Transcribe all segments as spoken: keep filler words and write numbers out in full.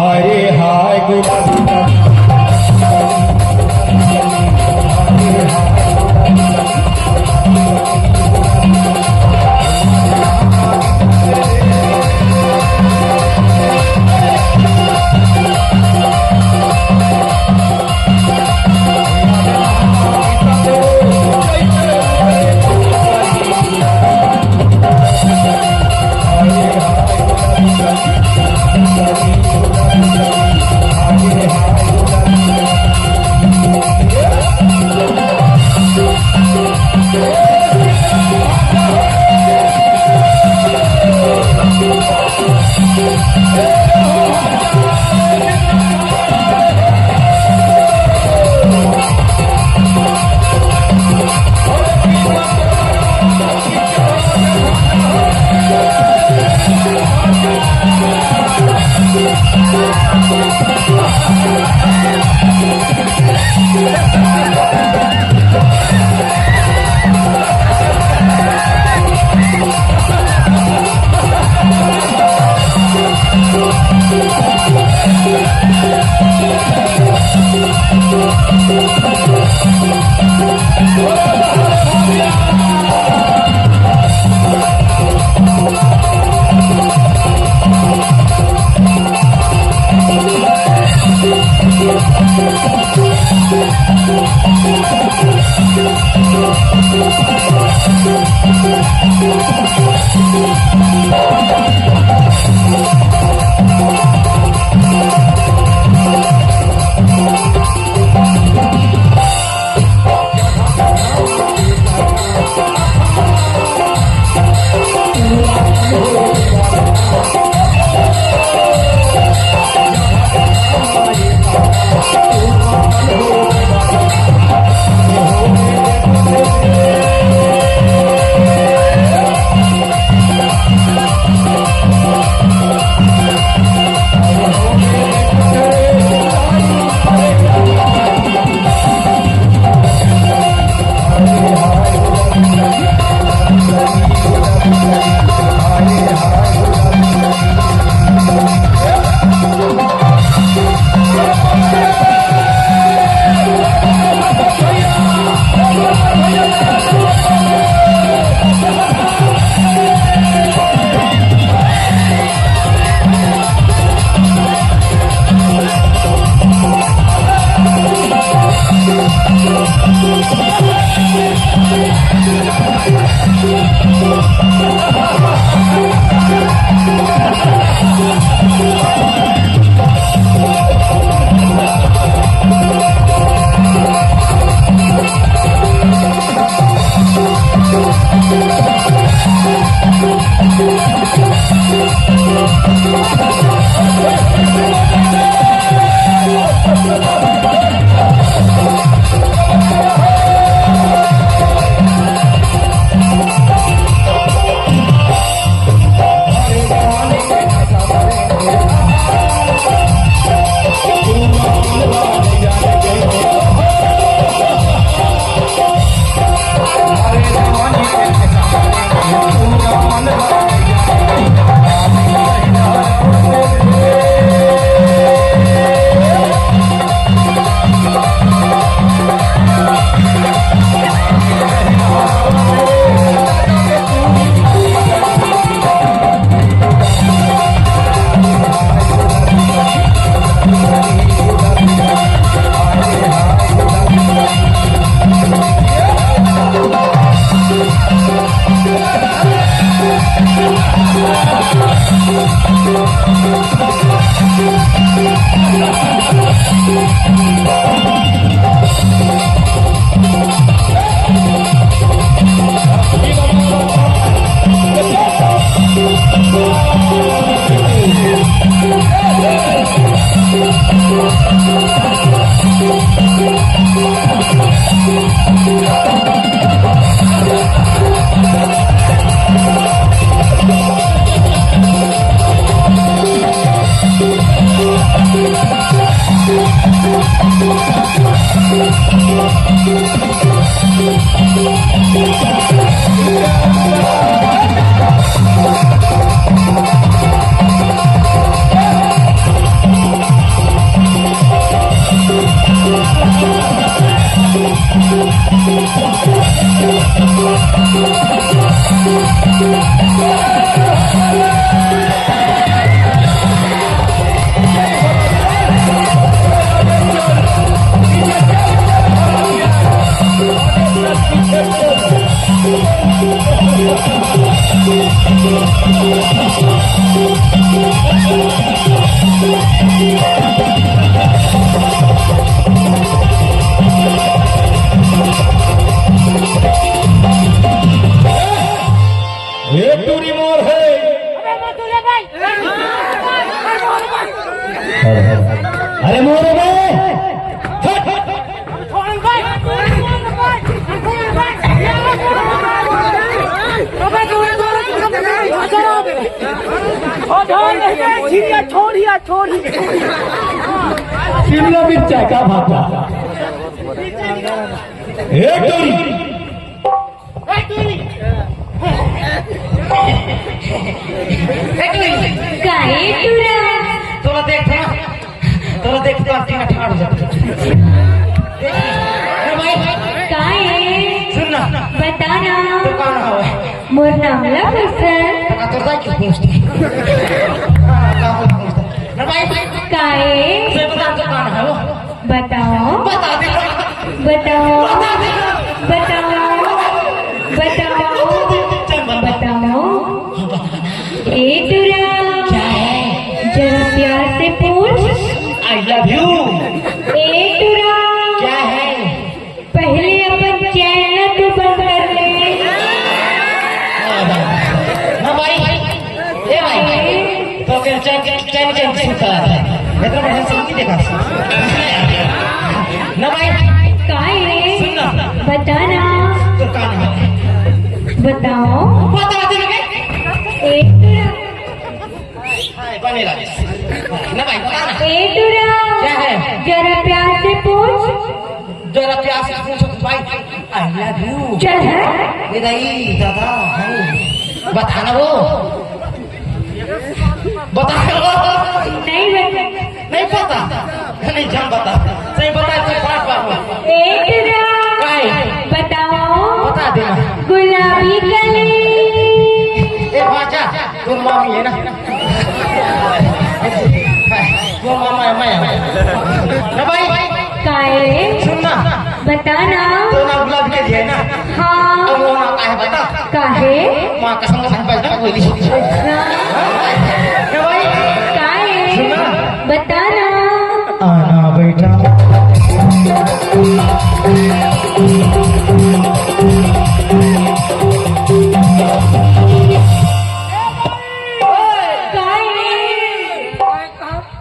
हाय हाय गुलाबी कली। ये टूरी मोर है। अरे मोर बे। छोड़िया, छोड़िया। शिमला मिर्चा का भाटा। ए टूरी। काहे टूरा? तोला देख ना, तोला देख तो आंटी ना ठाड़ हो जाती। अरे भाई, काहे? सुन ना। बता ना। तो कौन है? मोर नाम ला पूछत। तो का तोर दाई के पूछती? ना भाई। काहे? से बता तो कौन है वो? बताओ। बता दे। बताओ। बता दे। बताओ। बताओ। चल बता। बताओ। हाँ, बता ना। ए टूरा। क्या है? जरा प्यार से पूछ। I love you। ए टूरा। क्या है? पहले अपन चैन ला तो बंद कर ले। ना भाई, ए भाई, तो फिर चैन, चैन, चैन सुनता है। इतना बढ़िया से नहीं देखा। ना भाई। काहे? सुन ना। बता ना। तो कान है। बताओ। बता दे ना। एक तो हाय, बने रह। ना भाई, बता ना। ए टूरा। क्या है? जरा प्यार से पूछ। जरा प्यार से पूछो तो भाई, I love you। चल है। ए दाई, दादा, हाय। बता ना वो। बता ना वो। नहीं बता। नहीं पता। नहीं जान बता। सही बता तो बार बार बोल। ए टूरा। काय? बताओ। बता दे ना। गुलाबी कली। ए बाजा, तोर मामी है ना? वो मामा है, मैं हूँ। ना भाई। काहे? सुन ना। बता ना। तो ना गुलाब के लिए ना। हाँ। अब वो ना काहे बता? काहे? माँ कसम से बता बोली। अच्छा। ना भाई। काहे? सुन ना। बता ना। आना बेटा। काहे?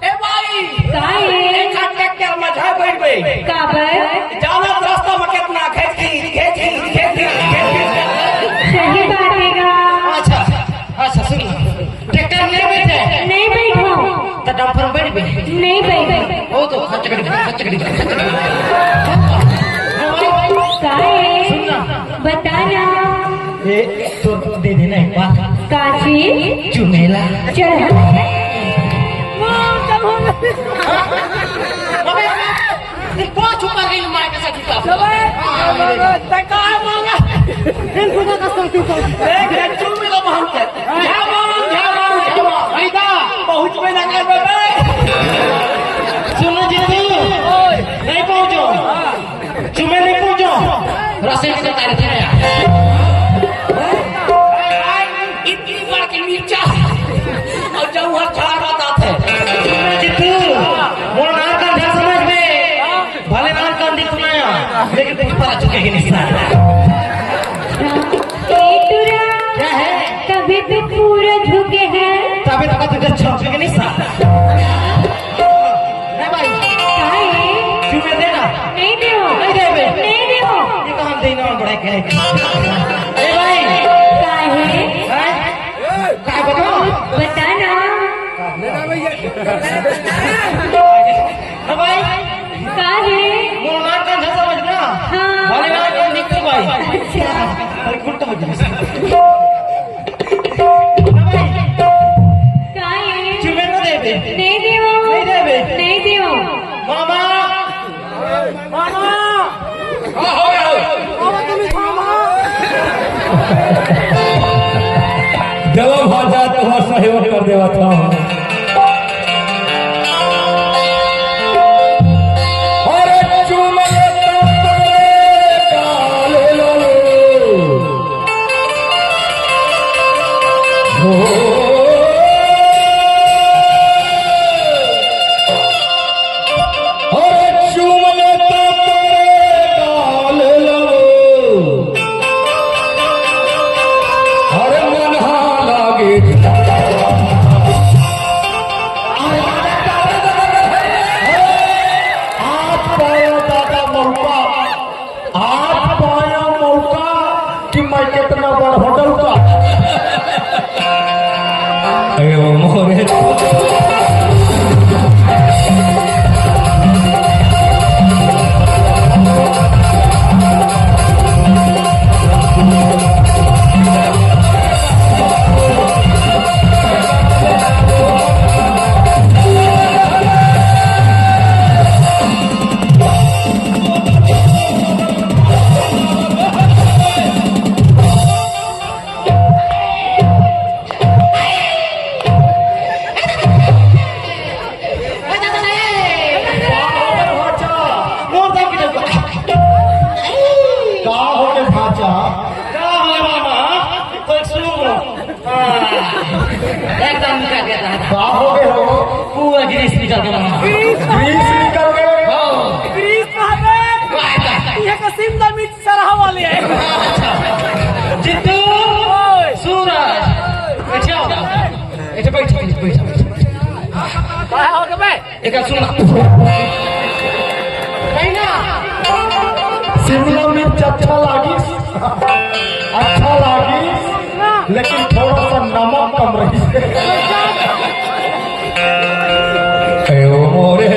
ए भाई, काहे? एक हाथ ट्रैक्टर में झाड़ बैठ गई। काबर? जाना तो रास्ता में कितना खेत की, खेत की, खेत की, खेत की। सही बात है गा। अच्छा, अच्छा, सुन। ट्रैक्टर में नहीं बैठे? नहीं बैठो। तो डंपर में बैठ गए? नहीं बैठो। वो तो खचकड़ी, खचकड़ी, खचकड़ी। काहे? सुन ना। बता ना। ए, तो दे देना एक बार। काची? चुमेला। चल। अबे, अबे, तू बहुत छुपा गई माय के साथ का। तका मांगा। देख, चुमेला मांगते। झा मांग, झा मांग, झा मांग। ऐसा पहुंच में ना कर बे। सुनो जी, नहीं पहुंचो। चुमे नहीं पूछो, रसोई से तारी थे यार। इतनी बड़ की मिर्चा और जौहर झाड़ बताते। जितू, मोर नाम का ध्यान समझ में, भले नाम का दिख सुनाया, लेकिन कुछ पता चुके ही नहीं साला। ए टूरा, क्या है? तभी तो पूरा झुके हैं। तभी तो तुझे छपके नहीं साला। ए भाई। काहे? चुमे देना। नहीं देवो। नहीं देबे। नहीं देवो। ये तो हम देना और बड़ा कहे। ए भाई। काहे? हैं? काय बताओ? बता ना। ए भाई। काहे? मोर नाम का समझ ना। हाँ। भले नाम का निकल भाई। अच्छा। अरे कुल तो हो गया। काहे? चुमे न देबे। नहीं देवो। नहीं देबे। नहीं देवो। मामा। मामा। का हो गया? मामा, तुम ही मामा। देवो भाजा, तुम्हारा सहयोग कर देवा था। अरे चुमे तो तोरे काले लो। मोरे का होगे भांचा? का होगे मामा? कोई सुन। हाँ। एकदम निकल गया था। का होगे हो? पूरा ग्रीस निकल गया मामा। ग्रीस निकल गया? हाँ। ग्रीस कहाँ पे? वाह, वाह। ये का शिमला मिर्च सरहा वाले है। अच्छा। जितू, ओए। सूरज, बैठो। बैठो, बैठो, बैठो, बैठो। का होगे बे? एक सुन। कहीं ना। शिमला मिर्च अच्छा लागिस, अच्छा लागिस, लेकिन थोड़ा सा नमक कम रहिस। ए ओ मोरे।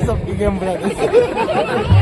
सबके गेम बना दे।